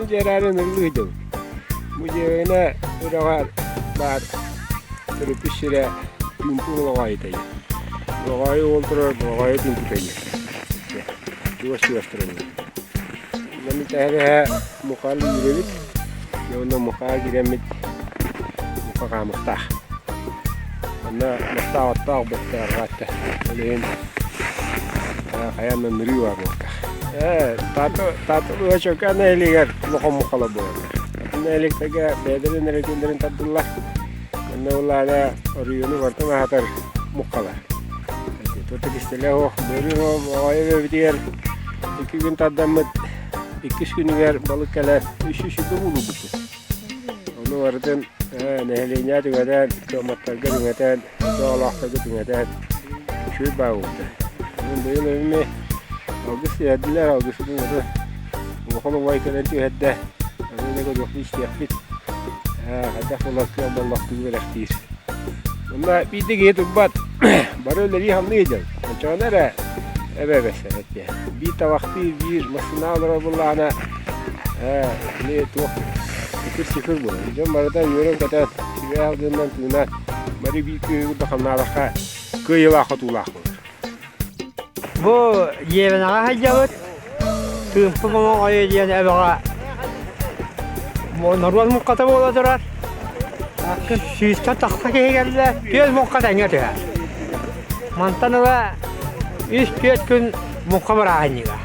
Дьэ эрээри ынырылыы сылдьабыт. Бу дьиэҕинэ үрэҕэр баар төрөппүт сирэ Тыымпы Болоҕоойута диэн. Болоҕоойу уол турар Болоҕоойу Тыымпыта диэн. Чугас-чугас тураллар. Манна тэһэ-тэһэ мухаал үүрэбит. Дьэ уонна мухаа киирэммит муха хаамыахтаах. Онно мастаах оттоох быттаарҕаатта. Ол иһин хайаан да нырыы баар буолуохтаах. Ээ, Таатта Таатта улууһа Чөркөөх нэһилиэгэр улахан мухала буолаллар. Атын нэһилиэктэргэ бэйэлэрин эрэ күннэрин тардыллар. Онно улаана оройуону барытын аһатар муххалар. Тута кистэлэ суох. Бөрү оҕойо бэбитигэр икки күн тардаммыт иккис күнүгэр балык кэлэр үс үс булбуппут. Ону барытын нэһилиэнньэ түҥэтэн, кыамматтарга түҥэтэн, олохторго түҥэтэн үчүгэй баа буолбута. Онон быйыл эмиэ алгыс түһэрдилэр, алгыспытын аты улахан убай кэлэн түһэрдэ. Аны да көрүөхпүт истиэхпит. Хайдах буолар кыах буоллахтыы бэлэхтиир. Онно биирдэ киһи турбат, бары үлэлии-хамныы сылдьабыт. Оччоҕуна эрэ эбэ-эбэс эбит. Биир табахтыы, биир массыына олорор буоллаҕына, кини туох ыкыр-сыкыр буолар. Дьон барыта үөрэн-көтөн, сүбэ алгыһынан тыынан, бары биир кыыһы курдук хамнаабакка кыайыылаах-хотуулаах буолар. Бу дьиэбинэҕэ сылдьабыт. Тыымпы Моҥоҕойо диэн эбэҕэ норуот муҥхата буола турар. Сүүстэн тахса киһи кэллэ, түөрт муҥха тэҥҥэ түһэр. Мантан ыла үс-түөрт күн муҥха бырааһынньыга.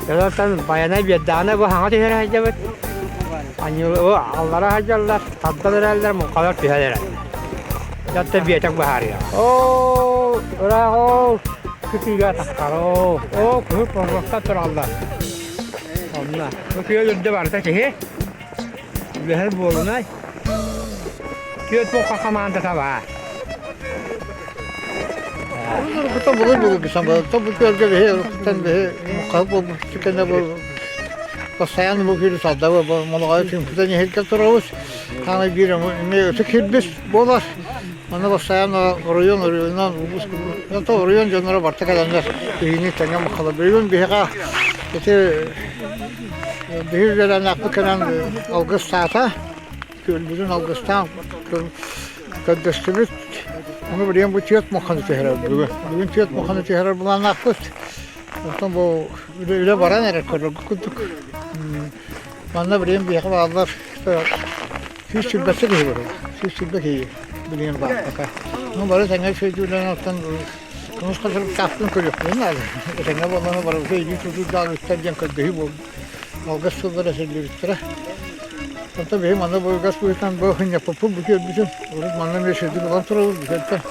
Онтон Байанай биэрдэҕинэ бу саҥа түһэрэ сылдьабыт. Аллара сылдьаллар, тардан эрэллэр, муҥхалар түһэн эрэллэр. Дьэ биэтэк быһаарыаҕа. Оо, ыраах ол кытыыга тахсар оо. Оо, кыһыл порвоктар тураллар. Онно. Бу күөл үрдэ барыта киһи. Үлэһэр буолунай. Түөрт буолха хамаандата баар. Уруккуттан былыр былыргысан буолар. Бу күөлгэ биһи уруккуттан биһи мухха буолбут кэннэ бу постоянно бу күөлү салдабы молоҕойу түмпүтэн иһиргэ турабыз. Хаана биир эмиэ ытык кирбис буолар. Манна постоянно оройуон оройуонунан улуус то оройуон дьонноро барта кэлэннэр биһини тэҥҥэ муххалар. Бүгүн биһиэхэ ити биһи үөрэнээхпит кэнэн алгыс саата күөлбүтүн алгыстаан көрдөстүбүт. Ону билигин бу түөрт мухханы түһэрэр бүгүн. Бүгүн түөрт мухханы түһэрэр былааннаахпыт. Оттон бу үлэ баран эрэр көрөргө курдук. Манна билигин биһиэхэ бааллар 120 киһи барар. 120 киһи билигин баар пока. Ну бары тэҥҥэ сөйдүүлэн оттон кымыс хасырыктаахпын көрүөхпүн наада. Этэҥҥэ буоллаҕына барыбыта илии тутуурдаах ыттар диэн көрдөһүү буолбут. Алгыс тыллара этиллибиттэрэ. Онтон биһи манна бу үгэс быһыытынан бу хынньаппыппыт бу күөлбүтүн урут манна эмиэ сирдик ылан турабыт бу күөлтэн.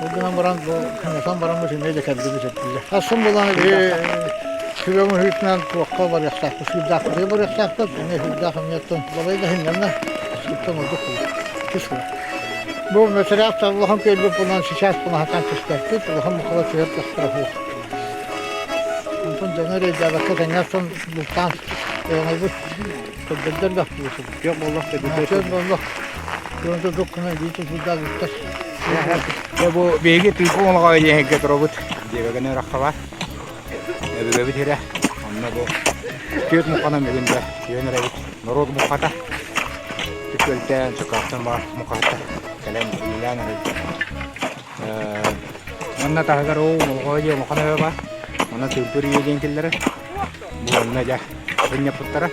Ол гынан баран бу хынньатан бараммыт эмиэ да кэллибит этилэр. Хассын буолан биһи сүбэ быһыытынан туохха барыахтаахпыт, сыырдаахпытыгар барыахтаахпыт, эмиэ сыырдаах эмиэттэн балай да хынньанна, сыыртан ордук буолар. Түс буолар. Бу материал улахан күөлбүт буолан сейчас бунаһатан түспэппит, улахан мухала түһэр кыахтара суох. Онтон дьону эрэйдээбэккэ тэҥҥэ сон бултаан ыанайбыт көрдөрдөр да Күөх боллох Күөх боллох Күөн тутук гына илии тутурдаах ыттар. Дьэ бу биһиги тыыппы олоҕо диэһиггэ турабыт. Дьиэбэгэн өрөххө бар. Өбүгэбит сирэ. Онно бу түөрт мухханан бүгүн да түһэн эрэбит. Норуот муххата. Түккөлтөн, Чокоохтон бар муххата кэлэн үлэлээн эрэбит. Манна таһыгар оо Молоҕой диэн улахан эбэ баар. Онно Тыымпыр үйэ диэн киллэрэр. Бу онно дьэ сынньаппыттара.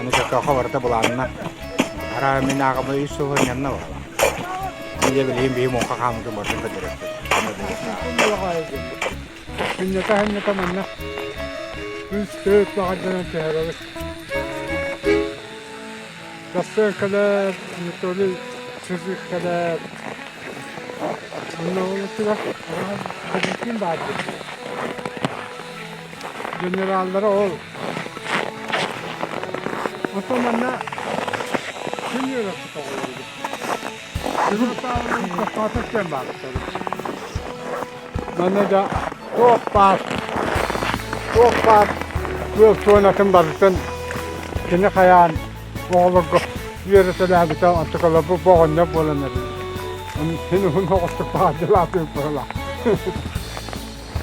Аны Чокоохо барыта былаанна. Араа мин ааҕабын үс сыл сынньанна баҕала. Дьэ билигин биһи муҥха хаамыытын барытын көрдөрүөхпүт. Сынньата-сынньата манна үс төрүт баҕарданан түһэрэбит. Дастан кэлэр, Анатолий Сызых кэлэр. Онно олотугар Валентин баар Генераллара ол. Оттон манна күн үөрэппит оҕолорбут. Тохтоотох диэн баар. Манна да туох баар, туох баар күөл туонатын барытын кини хайаан оҕолорго үөрэтэлээбитэ онтукалар бу боҕонньор буолан эрэр. Син уһун оҕустук баҕардылаатыы быһыылаах.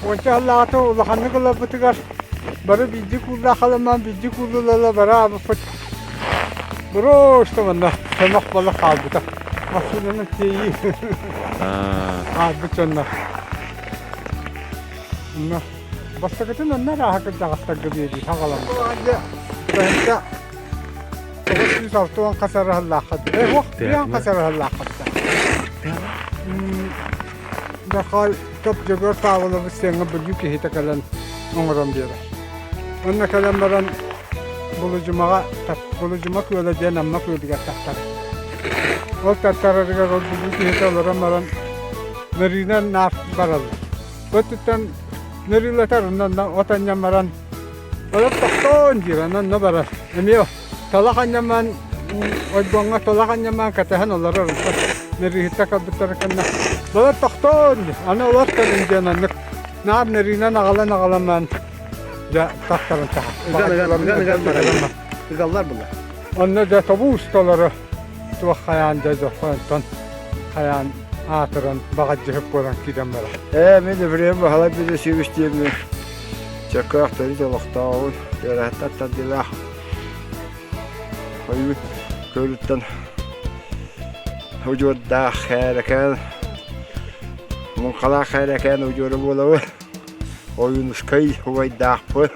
Уонча сыллааҕыта улаханнык ыларбытыгар. Бары биирдии кууллаах халамаан биирдии кууллулала бараабыппыт. Просто манна сэмэх балык хаалбыта. Массыынанан тиэйии хаалбыт дьоннор. Онно бастакытын онно арааһа кырдьаҕастарга биэрии саҕаламмыта. 960 хас арыһаллааххат. Э, биэн хас арыһаллааххат. Дахай топ Дьөгүөр Павлович сиэҥҥэ Бүлүү киһитэ кэлэн оҥорон биэрэр. Онно кэлэн баран Булудьумаҕа Булудьума күөлэ диэн Амма күөлүгэр тахсар. Ол тартарарыгар ол Бүлүү киһитэ олорон баран нырыынан наар бараллар. Өттүттэн нырыылатар, онно от анньан баран олор тохтоон диир, онно барар. Эмиэ талах анньамаан ойбоҥҥо талах анньамаан кэтэһэн олорор нырыыһытта кэлбиттэрэ кэннэ балар тохтоон аны олор кэлин диэн оннук наар нырыынан аҕалан аҕаламаан дьэ тахтарын таһа Ыгаллар була. Онно дьэ тобуус толору туох хайаан дьэ дьоххонтон хайаан аатыран баҕадьыһык буолан киирэн барар. Ээ мин Ефрем Баһылай Бөдөсүөбүс диэммин Чөкөөх төрүт олохтооҕун үөрэхтэр тардыылаах Ойуун көлүттэн удьуордаах Кээрэкээн Муҥхалаах Кээрэкээн удьуора буолабын. Ойуунускай убайдаахпын,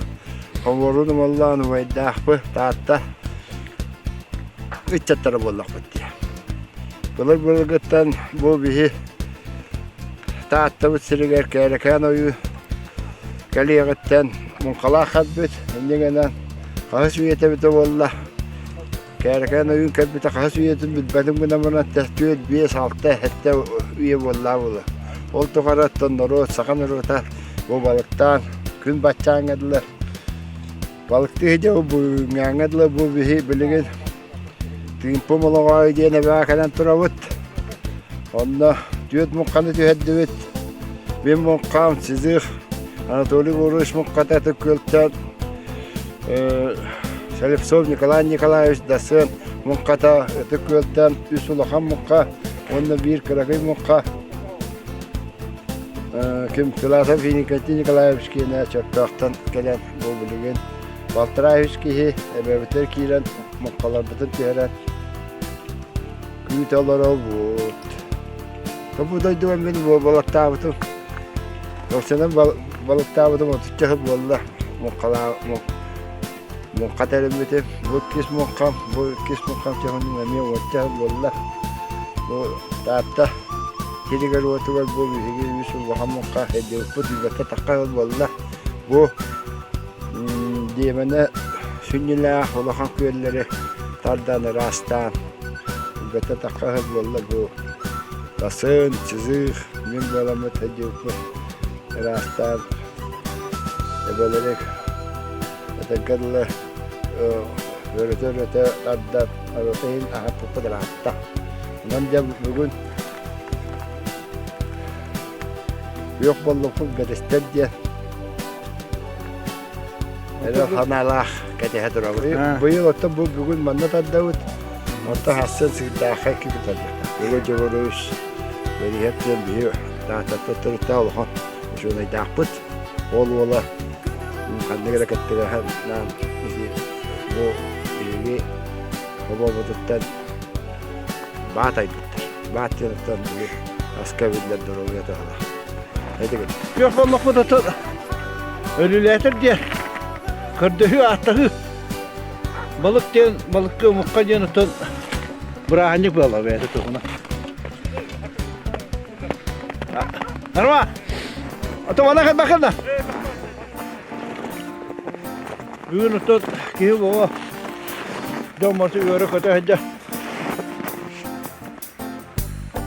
Хомуорун Умаллаан убайдаахпын, Таатта ыччаттара буоллахпыт дии. Былыр-былыргыттан бу биһи Тааттабыт сиригэр Кээрэкээн ойуу кэлиэҕиттэн муҥхалаах кэлбит, инньэ гынан хаһыс үйэтэ эбитэ буолла. Кээрэкээн ойуун кэлбитэ хаһыс үйэтин билбэтим гынан баран түөрт, биэс, алта, сэттэ үйэ буоллаа буолуо. Ол тухары оттон норуот, саха норуота бу балыктаан күн баччааҥҥа дылы балыктыы дьэ бүгүҥҥээҥҥэ дылы бу биһи билигин Тыымпы Молоҕоой диэн эбээ кэлэн турабыт. Онно түөрт муҥханы түһэрдибит. Мин муҥхам Сизых Анатолий Гурович муҥхата Ытык Күөлтэн Слепцов Николай Николаевич Дасыан муҥхата Ытык Күөлтэн үс улахан муҥха уонна биир кыракый муҥха ким Филатов Иннокентий Николаевич киэнэ Чөркөөхтөн кэлэн бу билигин балтараа үс киһи эбэбитигэр киирэн муҥхаларбытын түһэрэн күүтэ олоробут. Бу дойдуга мин балыктаабытым Тохсунан балыктаабытым отучча сыл буолла. Муҥха тэриммитим. Бу иккис муҥхам, бу иккис муҥхам чоһунун эмиэ уонча сыл буолла. Бу Таатта сиригэр-уотугар бу биһиги үс улахан муҥха сылдьыбыппыт үүбэттэ тахха сыл буолла. Бу Диэмэнэ сүнньүлээх улахан күөллэри тардан ыраастаан үүбэттэ тахха сыл буолла бу Тасын, Чызых, мин буоламмыт сылдьыбыппыт ыраастаан эбэлэри этэргэ дылы өрөтө-өрөтө тардан өрөтө иһин аһаппыппыт ыраатта. Онон дьэ бүгүн күөх боллукпут бэтэстэр диэн Эрэл санаалаах кэтэһэ турабыт. Быйыл оттон бу бүгүн манна тардабыт. Онтон хассын сыырдаахха икки тардыахтаах. Бүгүн Дьөгүрүс Бэриһэп диэн биһи Тааттаттан төрүттээх улахан учуонайдаахпыт. Ол уола ханнык эрэ кыттыгаһын бу биһиги хобуобутуттан баат айбыттар. Баат диэн оттон аска биллэр доруобуйа туһалаах. Күөх боллохпут ото өлүүлээтэр диэн көрдөһүү ааттаһыы балык диэн балыкка омукка диэн оттон бырааһынньык буола бэйэтэ туһуна. Норма! Ото мана кэлбэккин да? Бүгүн оттон киһи буола дьон барыта үөрэ-көтө сылдьар.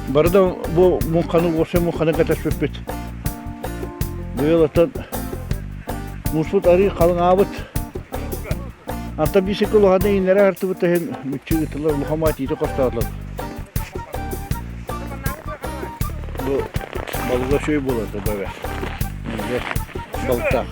Бары да бу муҥханы уопсай муҥханы кэтэспиппит. Быйыл оттон муспут арыы халыҥаабыт. Антон биир сикки улаханнык иҥнэрэ артыбыт иһин мүччү ыытыллар улахан маатииты хостоотулар. Бу балыга үчүгэй буолар да бэбэ. Балыктаах.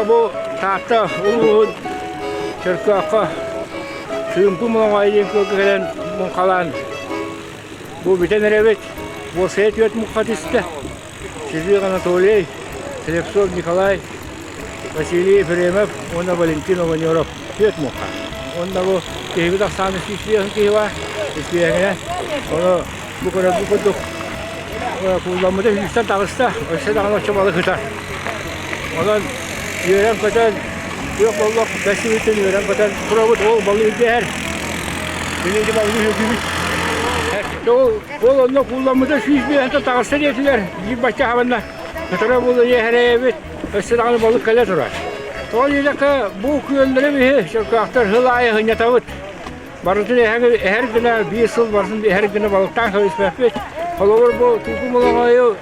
Бу Таатта улууһун Чөркөөххө Чуумпу Муҥаҕай диэн күөлгэ кэлэн муҥхалаан бу бүтэн эрэбит. Уопсайа түөрт муҥха түстэ. Чижик Анатолий, Слепцов Николай, Василий Ефремов уонна Валентин Оҕонньоров түөрт муҥха. Уонна бу киһибит ахсаана 105 киһи баар. Иккиэҥинэ. Ону бу көрөрбүт курдук куулламмыта сүүстэн таҕыста. Өссө даҕаны оччо балык ытар. Онон үөрэн-көтөн күөх боллох бэс үөрэн-көтөн турабыт. Ол балык үрдэһэр. Билиги балыгы үһүгүбүт. Ол Ол онно куулламмыта 105 таҕыста диэтилэр. Биир бачча хабанна кытара буолуо иэхэрэйэбит. Өссө даҕаны балык кэлэ турар. Тоҕо диэтэххэ, бу күөллэри биһи чөркөөхтөр сыл аайы сынньатабыт. Барытын эһэр гына, биир сыл барытын эһэр гына балыктаан кэбиспэппит. Холобур, бу Туку Молоҕойу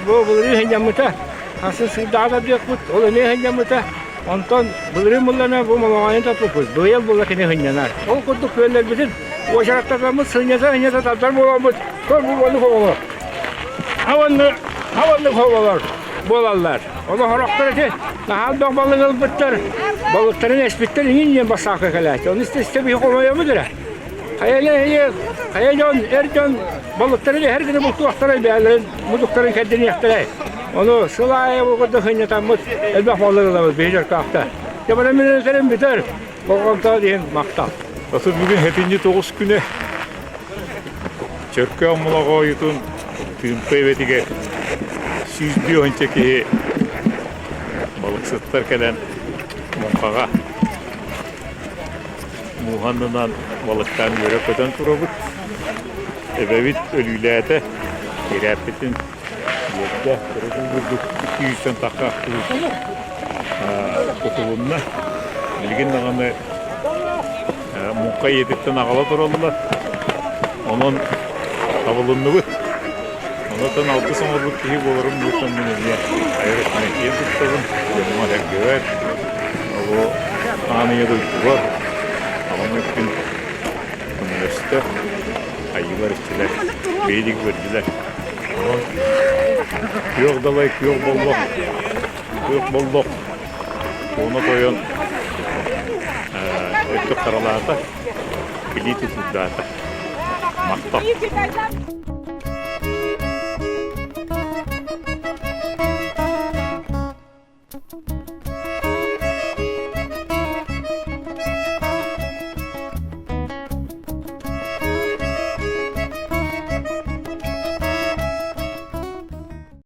бу былырыын сынньаммыта. Хасын сырдаата диэхпит, ол эмиэ сынньаммыта. Онтон былырыын буллана бу Молоҕойун топпуппут. Быйыл булла кини сынньанар. Ол курдук күөллэрбитин уочараттатаммыт сынньата-сынньата тардар буоламмыт көр бу уонну хоболор. Хабанны хабанны хоболор буолаллар. Ону хорохтор ити наһаа элбэх балык ылбыттар, балыктарын эспиттэр иҥин диэн бассаакка кэлээччи. Ону истэ-истэ биһи хомойобут эрэ. Хайа хайа дьон, эр дьон балыктарын эһэр гына бултуохтара бэйэлэрин мутуктарын кэрдиниэхтэрэ. Ону сыл аайы бу курдук сынньатаммыт элбэх балык ылабыт биһи дьоркоохто. Дьэ бары мин бүтэр. Болҕомто иһин махтал. Отут бүгүн сэтинньи тоҕус күнэ Чөркөөх Молоҕоойутун Тыымпы эбэтигэр 105 киһи балыксыттар кэлэн муҥхаҕа мууһа аннынан балыктаан үөрэ-көтөн турабыт. Эбэбит өлүүлээтэ, ирээппитин биэрдэ, көрөтүн курдук 200-тэн тахха кутулунна. Билигин даҕаны муҥха ийэтиттэн аҕала тураллар. Онон табылынныбыт. Онон алгыс оҥорбут киһи буоларым быһыытынан мин эмиэ айар өттүнэн киэн туттабын. Дьоҥҥо-сэргэбэр, ол аан ийэ дойдубар, аҕам өттүн көмөлөстө, айыылар иччилэр биһиги көрдүлэр. Онон күөх далай күөх боллох, күөх боллох уона тойон өттүк харалаата, илии тутурдаата. Махтал.